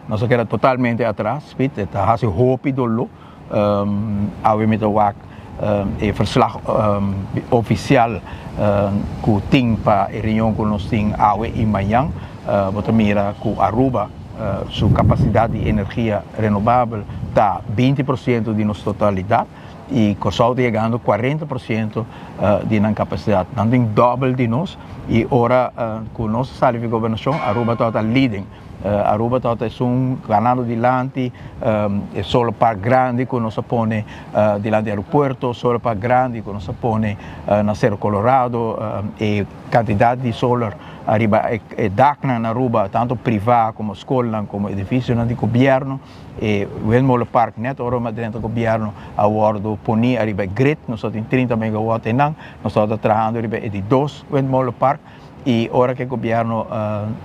Nos a keda totalmente atras, Piet, e ta hasi hopi doló. Awe mi ta wak e verslag ofisial ku tin pa e reunion ku nos tin awe i mañan. Bo ta mira ku Aruba su kapasidat di energia renobabel ta 20% di nos totalidat i Kòrsou ta yegando 40% di nan kapasidat. Nan tin dòbel di nos i ora ku nos a sali di gobernashon Aruba tabata leading. Aruba tabata esun ganando dilanti, e solar park grandi ku nos a pone dilanti aeropuerto, solar park grandi ku nos a pone na Cerro Colorado, e kantidat di solar ariba e daknan na Aruba, tanto priva komo skolnan komo edifisionan di gobièrnu, e windmolen park net ora mi a drenta gobièrnu a wòrdu poni ariba e grid, nos tabatin 30 megawatt einan, nos tabata trahando riba e di dos windmolen park. I ora ku e gobièrnu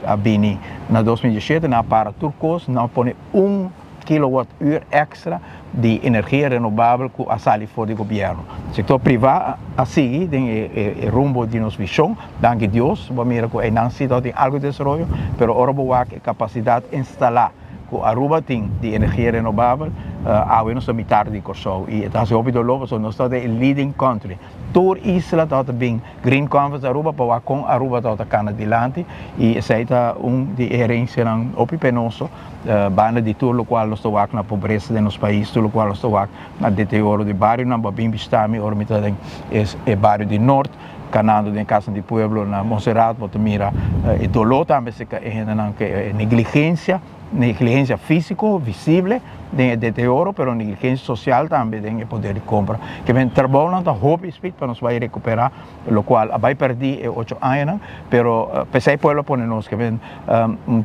a bini na 2017 nan a para tur kos, nan a pone un kilowatt uur èkstra di energia renobabel ku a sali for di gobièrnu. Sektor privá a sigui den e rumbo di nos vishon, danki Dios, bo a mira ku einan si tabatin algu di desaroyo, pero ora bo wak e kapasidat instalá ku Aruba tin di energia renobabel, awe nos ta mitar di Kòrsou i e ta hasi hopi doló pasobra nos ta den e leading country. Tur isla tabata bin Green Conference Aruba pa wak kon Aruba tabata kana dilanti i esei ta un di e herencianan hopi penoso banda di tur lokual nos ta wak na pobresa den nos pais, tur lokual nos ta wak na deterioro di barionan. Bo a bin bishita mi ora mi ta den e bario di Noord kanando den e Casa di Pueblo na Montserrat, bo ta mira e doló tambe serka e hendenan ku e negligencia. Negligencia fisico visible den e deterioro, pero negligencia social tambe den e poder di compra. Ke men trabounan ta hopi spit pa nos bai recupera locual a bai perdi e 8 añanan, pero pesey pueblo a pone nos. Ke men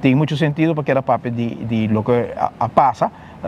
tin mucho sentido pa keda papia di loke a pasa.